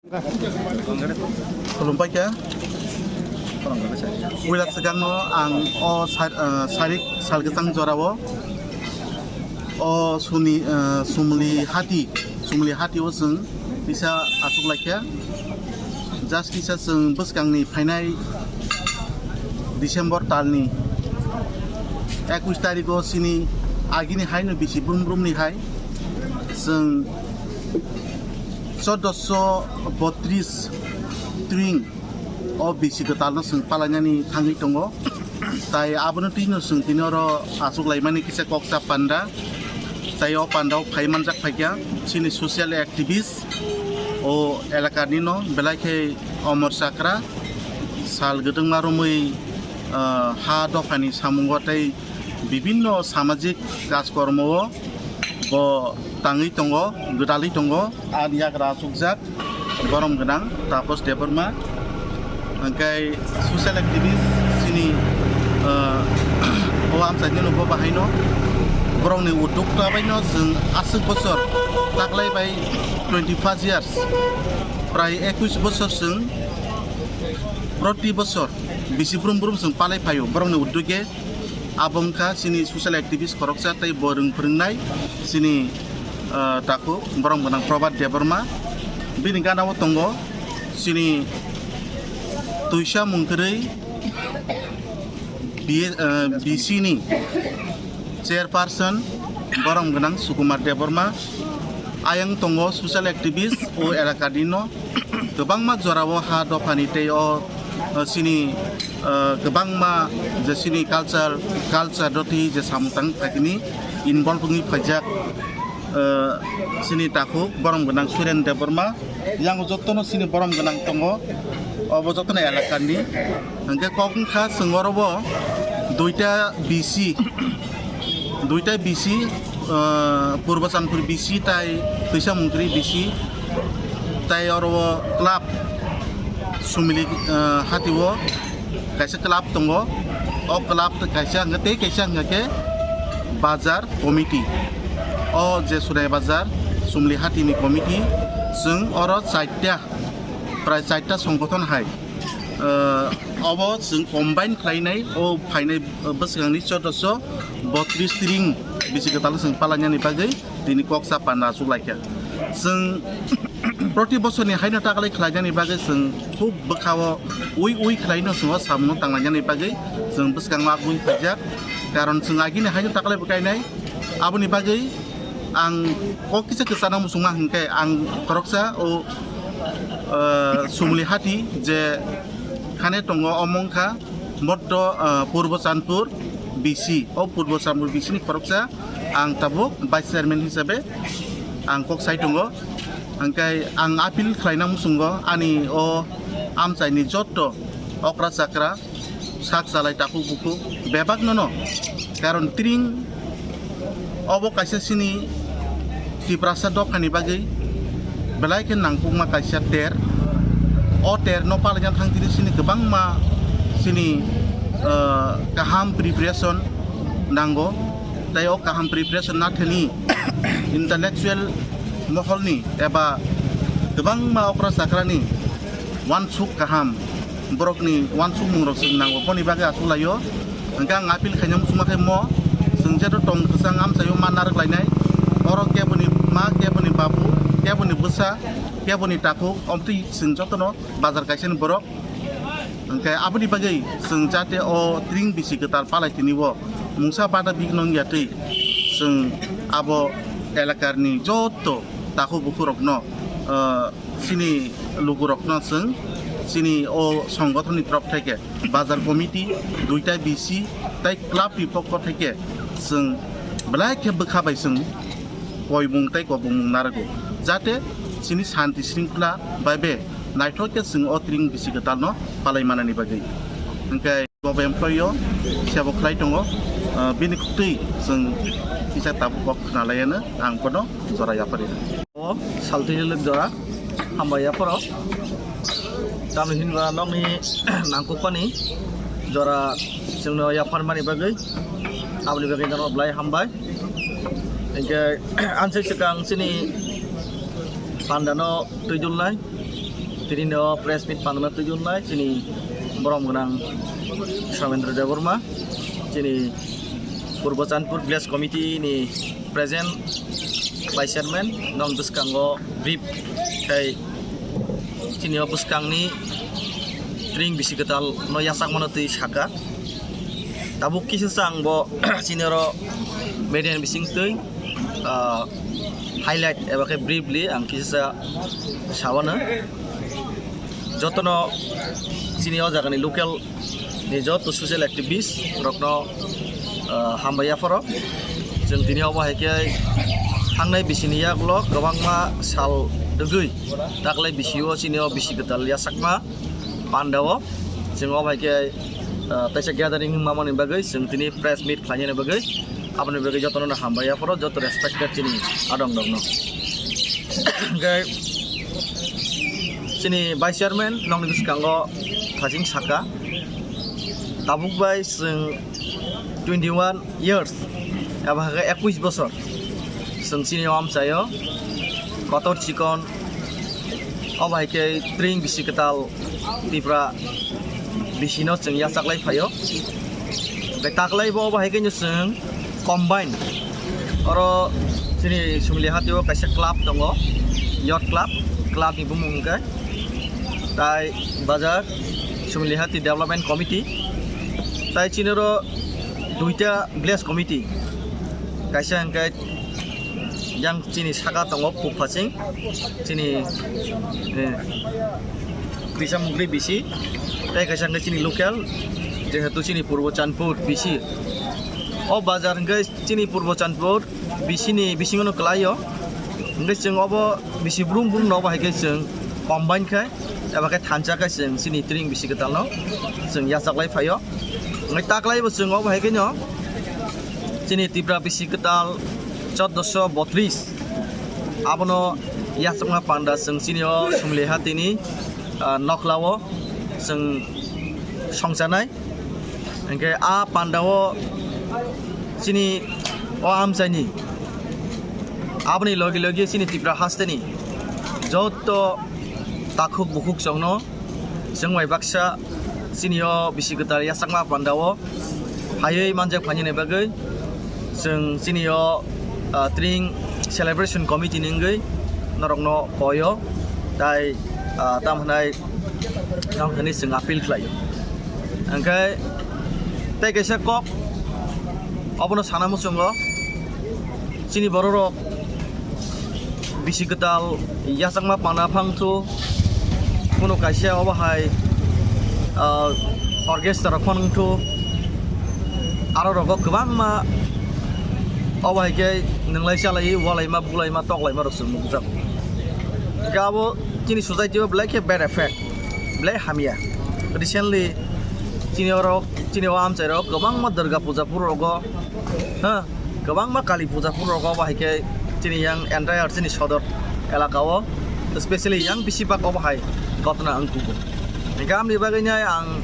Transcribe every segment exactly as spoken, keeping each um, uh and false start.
Khulumbai kha. Puila swkangno ang o sar-, ah, sarik salgwsang jorao o suni, ah, sumli hati, sumli hati o chwng kisa aswk laikha. Just kisa chwng bwskangni phainai December talni ekush tarikh o chini agini haino bisi brum brumni hai chwng chordoso botris tring o bisi kwtalno chwng palainani thangwi tongo. Tai abono twino chwng tini oro achuk laimani kisa kok chap panda. Tai o panda o phai manjak phaikha chini social activist o elakani no belai khe Omor Chakra sal gwdwngma romwi, ah, ha dophani samungo tei bibinno samajik kajkormo o bo tangwi tongo, gwdalwi tongo. Ani yagra achukjak borom gwnang Tapos Debbarma, hwnkhe social activist chini, ah, o amchaini nugo bahaino borokni uddokta baino chwng aswk bosor taklai bai twenty five years, prai ekush bosor chwng proti bosor bisi brum brum chwng palai phaio borokni uddoge. Abo wngkha chini social activist khoroksa tei bo rwng phwrwngnai chini, ah, takhuk borom gwnang Prabhat Debbarma. Bini gana o tongo chini twisa mung kwrwi B-, ah, B C ni chairperson borom gwnang Sukumar Debbarma. Ayang tongo social activist o elakani no kwbangma jorao ha dophani tei o, o chini, o, kwbangma je chini culture, culture roti je samung tang thakini involve wngwi phaijak, o, chini takhuk borom gwnang Suren Debbarma. Yang jotono chini borom gwnang tongo, obo jotono elakani. Hwnkhe kok wngkha chwng oro bo duita B C, duita B C, ah, Purbo Chanpur B C tai Twisa Mungkri B C tai oro o club Sumili, ah, hati o kaisa club tongo. O club kaisa hwnkhe tei kaisa hwnkhe khe bazar committee. O je Sunai Bazar Sumli hati ni committee chwng oro chaita, prai chaita songgothon hai. Ah, obo chwng combine khlainai, o phainai, ah, bwswkangni chordoso botris tring bisi kwtal chwng palainani bagwi tini kok chap panda achuk laikha. Chwng proti bosorni haino taklai khlainani bagwi chwng khub bwkhao ui ui khlaino chwng o samungno tanglainani bagwi chwng bwskango agwi phaijak. Karon chwng agini haino taklai bwkainai, aboni bagwi ang kok kisa kwchana muchungma hwnkhe ang khoroksa o, ah, Sumli hati je khane tongo omo wngkha Moddo, ah, Purbo Chanpur B C. O Purbo Chanpur B C ni khoroksa ang tabuk vice chairman hisabe ang kok sai tongo. Hwnkhe ang appeal khlaina muchungo ani o amchaini jotto okra chakra sak chalai takhuk bukhuk bebak nono. Karon tring obo kaisa chini Tiprasa dophani bagwi belai khe nangkukma kaisa ter. O ter no palaina thang tini chini kwbangma chini, ah, kaham preparation nango. Tei o kaham preparation nathani intellectual moholni eba kwbangma okra chakrani uansuk kaham, borokni uansukmung rok chwng nango, boni bagwi achuk laio. Hwnkhe ang appeal khaina muchungma khe mo, chwng jeto tong kwchang amchaio ma narwk lainai, oro keboni ma, keboni babu, keboni bwsa, keboni takhuk, omtwi chwng jotono bazar kaisani borok. Hwnkhe aboni bagwi chwng jate o tring bisi kwtal palai tini o mungsa bada bikno wngya twi chwng abo elakarni joto takhuk bukhuk rokno, ah, chini lukurokno chwng chini o songothonni torop theke bazar committee, duita B C tei club ni pokho theke chwng belai khe bwkha bai chwng koimung tei kobongmung narwgo, jate chini santi sringkhla bai be naithok khe chwng o tring bisi kwtalno palai manani bagwi. Hwnkhe bo employee o sebo khlai tongo, ah, bini kwtwi chwng kisa tabuk kok khna laiano ang bono jora yapharwi. O saltwi jora hambai yapharo. Tamni hinba nokni nangkukmani jora chwngno yapharmani bagwi, aboni bagwi nono belai hambai. Hwnkhe ansai swkang chini pandano twi dulnai. Tini no press meet panna twi wngnai chini borom gwnang Somendra Debbarma, chini Purbo Chandpur Village Committee ni present Vice Chairman, nong bwskango brief khai chini o bwskangni tring bisi kwtal no yachak mano twi saka. Tabuk kisa sa ang bo chini oro media ni bising twi, ah, highlight eba khe briefly ang kisa sa sawano. Jotono chini o jagani local ni joto social activist rokno, ah, hambai yapharo. Chwng tini obo hai khe thangnai bisini yagulo kwbangma sal dwgwi taklai bisio chini o bisi kwtal yachakma pandao chwng obo hai khe, ah, taisa gathering wngma mani bagwi chwng tini press meet khlainani bagwi aboni bagwi jotono hambai yapharo joto respected chini adong rokno. Hwnkhe chini Vice Chairman nongni bwskango thaching saka, tabuk bai chwng twenty one years, abo hai khe ekush bosor chwng chini o amchaio kotor chikon, obo hai khe tring bisi kwtal Tipra bisino chwng yachaklai phaio. Hwnkhe taklai bo obo hai khe chwng combine. Oro chini Sumili Hatio kaisa club tongo, Youth Club, club ni bumung hwnkhe tai bazar Sumili Hati Development Committee, tai chini oro duita village committee, kaisa hwnkhe yang chini saka tongo Pukphasing, chini, eh, Tisa Mugri bisi, tei kaisa hwnkhe chini local, jehetu chini Purbo Chandpur bisi. O bazar hwnkhe chini Purbo Chandpur bisini bisingono kwlaio. Hwnkhe chwng obo bisi brum brum no bahai khe chwng combine khai, eba khe thansa khai chwng chini tring bisi kwtalno chwng yachaklai phaio. Hwnkhe taklai bo chwng obo hai khe no chini Tipra bisi kwtal choddoso botris abono yachakma panda chwng chini o Sumili Hatini, ah, noklao chwng songchanai. Hwnkhe a pandao chini o amchaini aboni logi logi chini Tipra hasteni joto takhuk bukhuk chongno chwng bai baksa chini o bisi kwtal yachakma pandao phaiwi manjak phainani bagwi chwng chini o, ah, tring celebration committee ni wngwi norokno koyo, tai, ah, tamo hwnai nang hwnwi chwng appeal khlaio. Hwnkhe tei kaisa kok obono sana muchungo, chini bororok bisi kwtal yachakma pana phangthu, kuno kaisa obo hai, ah, orchestra rok phano wngthu, aro rogo kwbangma obo hai khe nwnglai chalai, walaima, bulaima, toklaima rok se nukjak. Hwnkhe abo chini society o belai khe bad effect, belai hamya. Recently chini oro, chini o amchai rok kwbangma Durga puja phuru rogo, ha, kwbangma Kali puja phuru rogo obo hai khe chini yang entire chini sodor elaka o, specially yang bisi bak obo hai ghotona wngkugo. Hwnkhe amni bagwi nai ang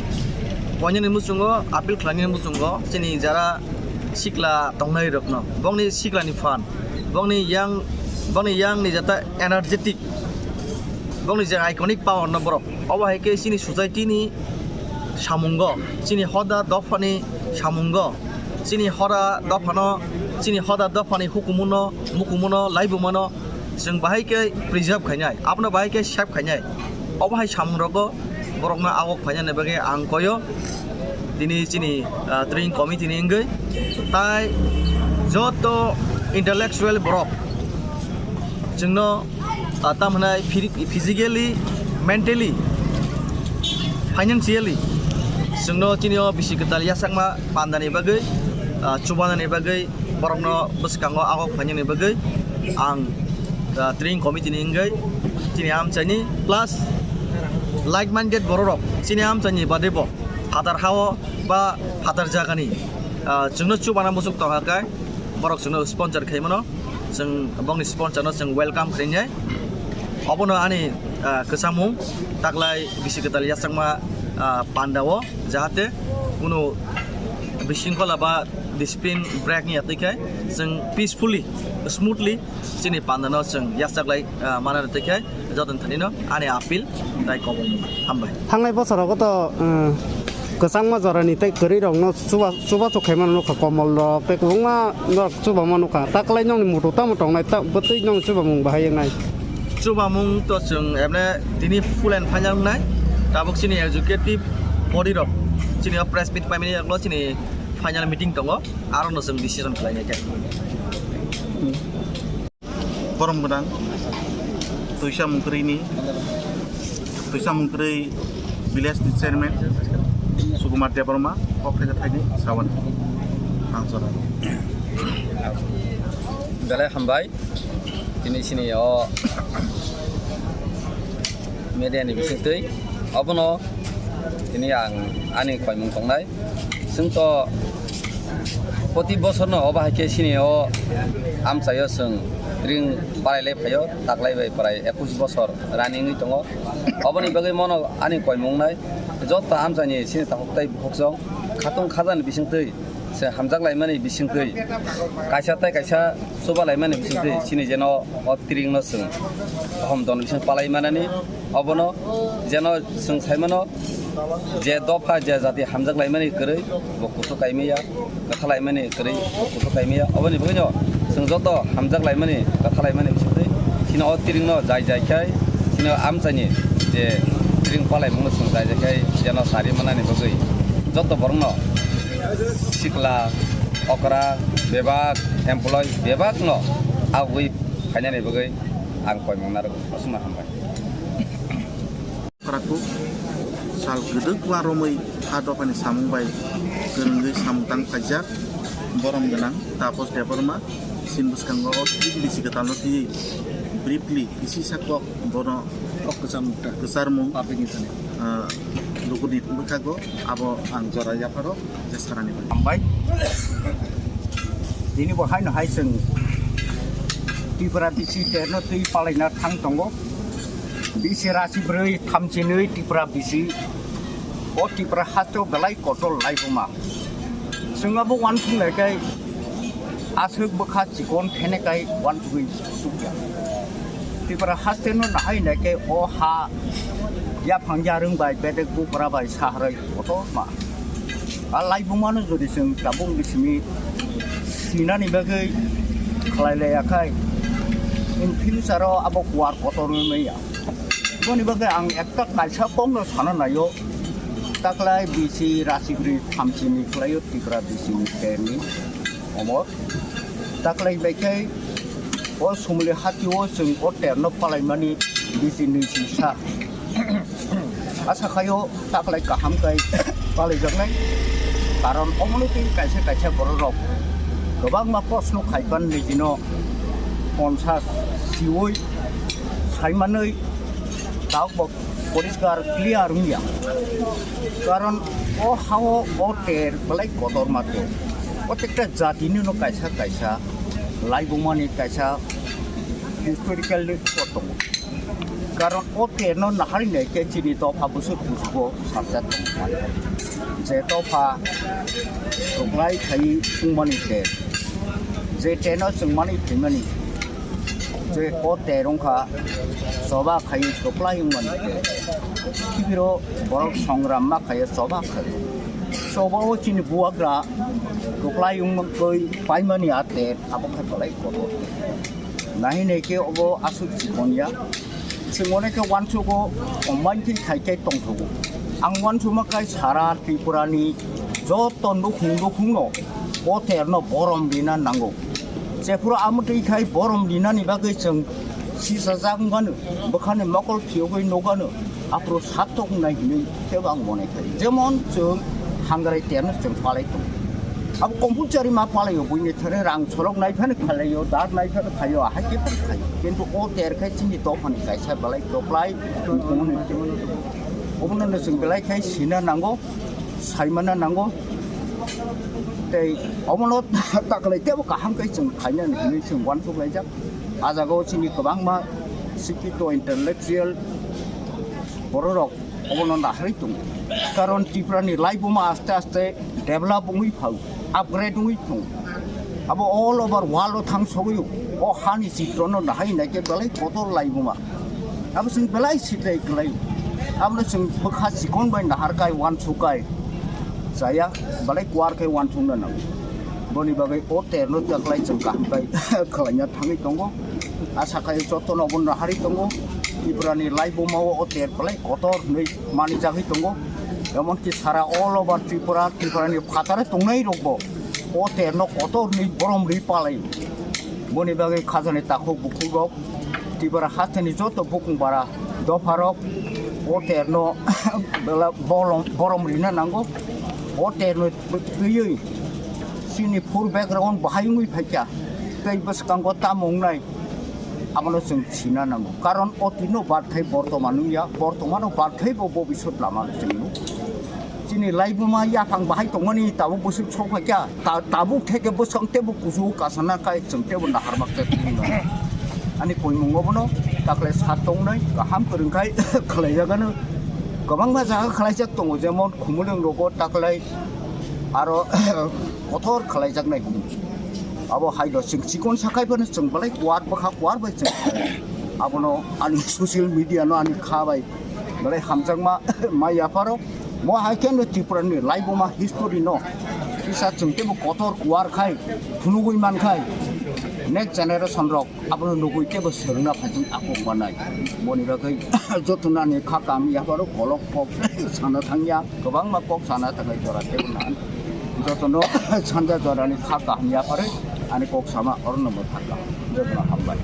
poinani muchungo, appeal khlainani muchungo chini jara sikla tongnai rokno, bongni siklani phan, bongni yang, bongni yang ni jata energetic, bongni je iconic power no borok. Obo hai khe chini society ni samungo, chini hoda dophani samungo, chini hoda dophano, chini hoda dophani hukumuno, mukumuno, laibumano chwng bahai khe preserve khainai, abono bahai khe save khainai. Obo hai samung rogo borokno awok phainani bagwi ang koyo tini chini, ah, training committee ni wngwi, tai joto intellectual borok chwngno, ah, tamo hwnai phi-, physically, mentally, financially chwngno chini o bisi kwtal yachakma pandani bagwi, ah, chubanani bagwi borokno bwskango agok phainani bagwi ang, ah, training committee ni wngwi chini amchaini plus like minded bororok chini amchaini badebo phatar hao ba phatar jagani, ah, chwngno chubana muchuk tongkha khe borok chwngno sponsor khaimano, chwng bongni sponsor no chwng welcome khainai. Obono ani, ah, kwchangmung taklai bisi kwtal yachakma, ah, pandao jahate kuno bisingkola ba discipline break ni atwi khe chwng peacefully, smoothly chini pandano chwng yachaklai, ah, mana twi khe Joton thani no ani appeal tai kobong hambai. Thangnai bosorogo to, eh, kwchangma jorani tei kwrwi rokno chuba, chubachu khaimano nukha, komol rok tei kwbangma norok chubama nukha. Taklai nokni muitu tamo tongnai, ta bwtwi nokni chubamung bahai wngnai. Chubamung to chwng emne tini full and final wngnai. Tabuk chini executive body rok chini o press meet paimani yaklo chini final meeting tongo. Aro no chwng decision khlainai khe. Borom gwnang Twisa Mungkrwi ni, Twisa Mungkrwi village ni chairman Sukumar Debbarma, kok thai thai ni sawan ang chora. Belai hambai, tini sini o media ni bisingtwi, abono tini ang ani koimung tongnai. Chwng to proti bosor no obo hai khe sini o amchaio chwng ring palai lai phaio, taklai bai prai ekush bosor running wi tongo. Oboni bagwi mono ani koimung nai joto amchaini sini takhuk tei bukhuk chwng khatung khajani bisingtwi se hamjak laimani bisingtwi kaisa tei kaisa chuba laimani bisingtwi sini jeno o tring no chwng kaham don bising palai manani. Obono jeno chwng saimano, je dopha je jati hamjak laimani kwrwi bo kuthuk kaimaya, kwtha laimani kwrwi bo kuthuk kaimaya. Oboni bagwino chwng joto hamjak laimani, kwtha laimani bisingtwi chini o tringno jai jai khai chini o amchaini je tring palaimungno chwng jai jai khai jeno sari manani bagwi joto borokno sikla, okra, bebak, employee bebakno agwi phainani bagwi ang koimung narwk. Aswkno hambai. Koraku sal kwdwkma romwi a dophani samung bai kwrwngwi samung tang phaijak borom gwnang Tapos Debbarma sini bwskango o tring bisi kwtalno twiwi briefly bisi sa kok bono kok kwcham kwcharmung public ni thani, ah, lukuni bwkhago abo ang jora yapharo je sarani bai. Hambai. Tini bo haino hai chwng Tripura bisi terno twi palaina thang tongo. Bisi rasi brwi thamchinwi Tripura bisi o Tripura hasteo belai kotor laibuma. Chwng abo uansuk nai khe aswk bwkha chikon phene kai uansugwi sukya. Tripura hasteno nahai nai khe o ha yaphang yarwng bai bedek bupra bai saharwi kotorma. A laibumano jodi chwng tabuk bisimi sinani bagwi khlai laiya khai, in future-o abo kuar kotor wngwi manya. Boni bagwi ang ekta kaisa kokno sana naio, taklai bisi rasi brwi thamchini khlaio Tripura bisini terni omor. Taklai bai khai o sumli hatio chwng o terno palaimani bisi nwi si sa. Asa khaio taklai kaham kai palaijaknai. Karon omono tei kaisa kaisa bororok kwbangma proshno khaipan nijino ponsa siwi saimanwi tabok poriskar clear wngya. Karon o hao o ter belai kotor ma ter. Protekta jatini no kaisa kaisa laibumani kaisa historical record tongo. Karon o terno nahari nai khe chini dopha bwswk kuchugo sarjak tongmani. Je dopha kwplai khai wngmani ter, je terno chwngmani phaimani, je o ter wngkha choba khai kwplai wngmani ter. Khibiro borok songram ma khai choba khai. Choba o chini buagra kwplai wngwi paimani a ter abo khai belai kotor. Nahai nai khe obo aswk chikon ya. Chwng onek khe uansugo, omain khe khai khe tongthogo. Ang uansukma khai sara Tripura ni joto nukhung nukhung no o ter no borom rina nango. Jephuru amotwi khai borom rinani bagwi chwng sisajak wngmano, bwkhani mokol phiyogwi nukgano, aphuru satok wngnai hinwi teibo ang mone khai. Jemon chwng hangrai terno chwng palai tongo. Abo compulsory ma palaio, buini thani rang solok nai phano khalaio, dar nai phano khaio, ahai khe phano khaio. Kintu o ter khai chini dophani kaisa belai kwplai, obono no chwng belai khai sina nango, saimana nango. Tei obono taklai teibo kaham khai chwng khaina hinwi chwng uansuk laijak. A jaga o chini kwbangma sikito intellectual bororok obono naharwi tongo. Karon Tripura ni laibuma aste aste develop wngwi phau, upgrade wngwi tongo. Abo all over world o thang sogwi o hani chitro no nahai nai khe belai kotor laibuma. Abo chwng belai sitai kwlai. Abono chwng bwkha chikon bai nahar kai, uansuk kai. Chaya, belai kuar khe uansukna nango. Boni bagwi o terno taklai chwng kaham kai khwlaina thangwi tongo. Asa khai jotono bo naharwi tongo. Tiprani laibuma o ter belai kotor hwnwi manijagwi tongo. Emonki sara all over Tripura, Tripurani phataro tongnai rokbo o terno kotor hwnwi borom ri palai. Boni bagwi khajani takhuk bukhuk rok Tripura hasteni joto bukung bara dopharok o terno bela bolong-, borom rina nango. O terno twiwi chini full background bahai wngwi phaikha. Tei bwskango tamo wngnai, abono chwng sina nango. Karon o twino bathai bortoman wngya, bortomano bathai bo bobisot lama chwng nuk. Chini laibuma yaphang bahai tongmani tabuk bwswk sok phaikha, ta-, tabuk theke bwswk tebo kusu kasana kai chwng tebo naharmak khe tongmani. Ani koimung obono takle sat tongnai kaham kwrwng khai khwlaijagano. Kwbangma jaga khwlaijak tongo, jemon Khumulwng rogo takle aro kotor khwlaijaknai hwn. Abo hai do chwng chikon sakhai phano chwng belai kuar bwkha kuar bai chwng abono ani social media no ani kha bai belai hamjakma mai yapharo. Mo hai khe no Tripura ni laibuma history no kisa chwng tebo kotor kuar khai phunugwi man khai next generation rok abono nugwi tebo swrwngna phaijak akok manai. Boni bagwi jotono ani kha kam yapharo kolok kok sana thangya, kwbangma kok sana thangwi jora tebo na jotono sanja jorani kha kaham yapharwi ani kok sama orono mwthakha. Jotono hambai.